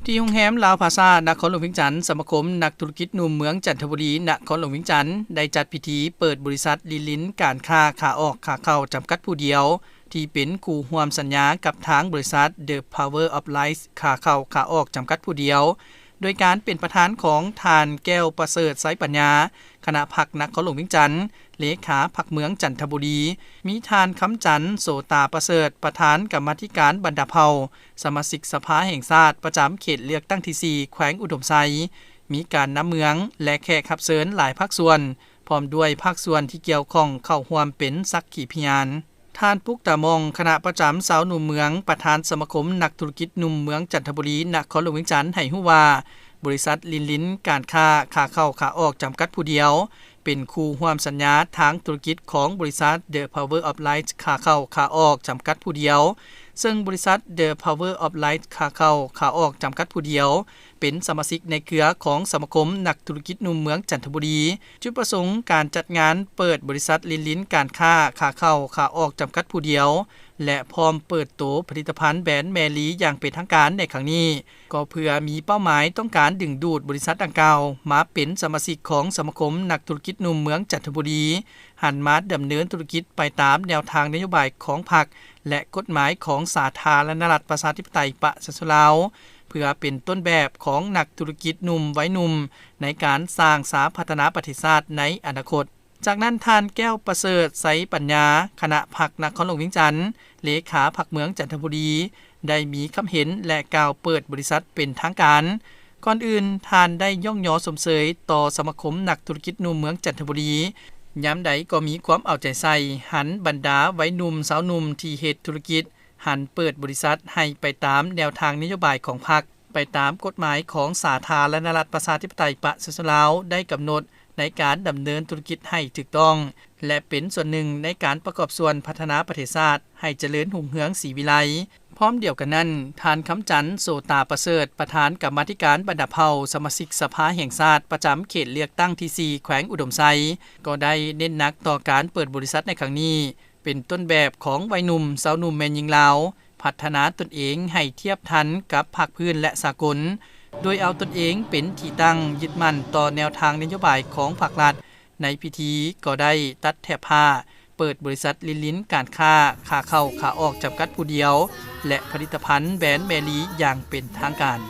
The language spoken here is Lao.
ທີ່ໂຮງແຮມລາວພາຊາ ນະຄອນຫຼວງວຽງຈັນ, ສະມາຄົມນັກທຸລະກິດໜຸ່ມເມືອງຈັນທະບູລີ ນະຄອນຫຼວງວຽງຈັນ ໄດ້ຈັດພິທີເປີດບໍລິສັດລິນລິນການຄ້າຂາອອກຂາເຂົ້າຈຳກັດຜູ້ດຽວ ທີ່ເປັນຄູ່ຮ່ວມສັນຍາກັບທາງບໍລິສັດ The Power of Light ຂາເຂົ້າຂາອອກຈຳກັດຜູ້ດຽວ ໂດຍການເປັນປະທານຂອງທ່ານ ແກ້ວປະເສີດ ໄຊປັນຍາ ຄະນະພັກນະຄອນຫຼວງວຽງຈັນ, ເລຂາພັກເມືອງຈັນທະບູລີ, ມີທ່ານ ຄຳຈັນ ໂສຕາປະເສີດ ປະທານກຳມາທິການບັນດາເຜົ່າ, ສະມາຊິກສະພາແຫ່ງຊາດປະຈຳເຂດເລືອກຕັ້ງທີສີ່ ແຂວງອຸດົມໄຊ, ມີການນຳເມືອງ ແລະ ແຂກຮັບເຊີນຫຼາຍພາກສ່ວນ, ພ້ອມດ້ວຍພາກສ່ວນທີ່ກ່ຽວຂ້ອງເຂົ້າຮ່ວມເປັນສັກຂີພະຍານ. ທ່ານ ປຸກຕາມອງ ຄະນະປະຈຳຊາວໜຸ່ມເມືອງ, ປະທານສະມາຄົມນັກທຸລະກິດໜຸ່ມເມືອງຈັນທະບູລີ ນະຄອນຫຼວງວຽງຈັນ ໃຫ້ຮູ້ວ່າ ບໍລິສັດລິນລິນການຄ້າຂາເຂົ້າຂາອອກຈຳກັດຜູ້ດຽວ ເປັນຄູ່ຮ່ວມສັນຍາທາງທຸລະກິດຂອງບໍລິສັດ The Power of Light ຂາເຂົ້າຂາອອກຈຳກັດຜູ້ດຽວ, ເຊິ່ງບໍລິສັດ The Power of Light ຂາເຂົ້າຂາອອກຈຳກັດຜູ້ດຽວ ເປັນສະມາຊິກໃນເຄືອຂອງສະມາຄົມນັກທຸລະກິດໜຸ່ມເມືອງຈັນທະບູລີ. ຈຸດປະສົງການຈັດງານເປີດບໍລິສັດລິນລິນການຄ້າຂາເຂົ້າຂາອອກຈຳກັດຜູ້ດຽວ ແລະ ພ້ອມເປີດໂຕຜະລິດຕະພັນແບຣນແມລີຢ່າງເປັນທາງການໃນຄັ້ງນີ້ ກໍເພື່ອມີເປົ້າໝາຍຕ້ອງການດຶງດູດບໍລິສັດດັ່ງກ່າວມາເປັນສະມາຊິກຂອງສະມາຄົມນັກທຸລະກິດໜຸ່ມເມືອງຈັນທະບູລີ ຫັນມາດຳເນີນທຸລະກິດໄປຕາມແນວທາງນະໂຍບາຍຂອງພັກ ແລະ ກົດໝາຍຂອງສາທາລະນະລັດປະຊາທິປະໄຕປະຊາຊົນລາວ ເພື່ອເປັນຕົ້ນແບບຂອງນັກທຸລະກິດໜຸ່ມໄວໜຸ່ມ ໃນການສ້າງສາພັດທະນາປະເທດຊາດໃນອະນາຄົດ. ຈາກນັ້ນ ທ່ານ ແກ້ວປະເສີດ ໄຊປັນຍາ ຄະນະພັກນະຄອນຫຼວງວຽງຈັນ, ເລຂາພັກເມືອງຈັນທະບູລີ ໄດ້ມີຄຳເຫັນ ແລະ ກ່າວເປີດບໍລິສັດເປັນທາງການ. ກ່ອນອື່ນ ທ່ານໄດ້ຍ້ອງຍໍຊົມເຊີຍຕໍ່ສະມາຄົມນັກທຸລະກິດໜຸ່ມເມືອງຈັນທະບູລີ, ຍາມໃດກໍມີຄວາມເອົາໃຈໃສ່, ຫັນບັນດາໄວໜຸ່ມ, ຊາວໜຸ່ມທີ່ເຮັດທຸລະກິດ, ຫັນເປີດບໍລິສັດໃຫ້ໄປຕາມແນວທາງນະໂຍບາຍຂອງພັກ, ໄປຕາມກົດໝາຍຂອງສາທາລະນະລັດປະຊາທິປະໄຕປະຊາຊົນລາວໄດ້ກຳນົດ ໃນການດຳເນີນທຸລະກິດໃຫ້ຖືກຕ້ອງ ແລະ ເປັນສ່ວນໜຶ່ງໃນການປະກອບສ່ວນພັດທະນາປະເທດຊາດໃຫ້ຈະເລີນຮຸ່ງເຮືອງສີວິໄລ. ພ້ອມດຽວກັນນັ້ນ, ທ່ານ ຄຳຈັນ ໂສຕາປະເສີດ ປະທານກຳມາທິການບັນດາເຜົ່າ, ສະມາຊິກສະພາແຫ່ງຊາດປະຈຳເຂດເລືອກຕັ້ງທີສີ່ ແຂວງອຸດົມໄຊ ກໍໄດ້ເນັ້ນໜັກຕໍ່ການເປີດບໍລິສັດໃນຄັ້ງນີ້ ເປັນຕົ້ນແບບຂອງໄວໜຸ່ມ, ຊາວໜຸ່ມແມ່ຍິງລາວ ພັດທະນາຕົນເອງໃຫ້ທຽບທັນກັບພາກພື້ນ ແລະ ສາກົນ, ໂດຍເອົາຕົນເອງເປັນທີ່ຕັ້ງ, ຍຶດໝັ້ນຕໍ່ແນວທາງນະໂຍບາຍຂອງພັກລັດ. ໃນພິທີກໍໄດ້ຕັດແຖບຜ້າ ເປີດບໍລິສັດລິນລິນການຄ້າຂາເຂົ້າຂາອອກຈຳກັດຜູ້ດຽວ ແລະ ຜະລິດຕະພັນແບຣນແມລີຢ່າງເປັນທາງການ.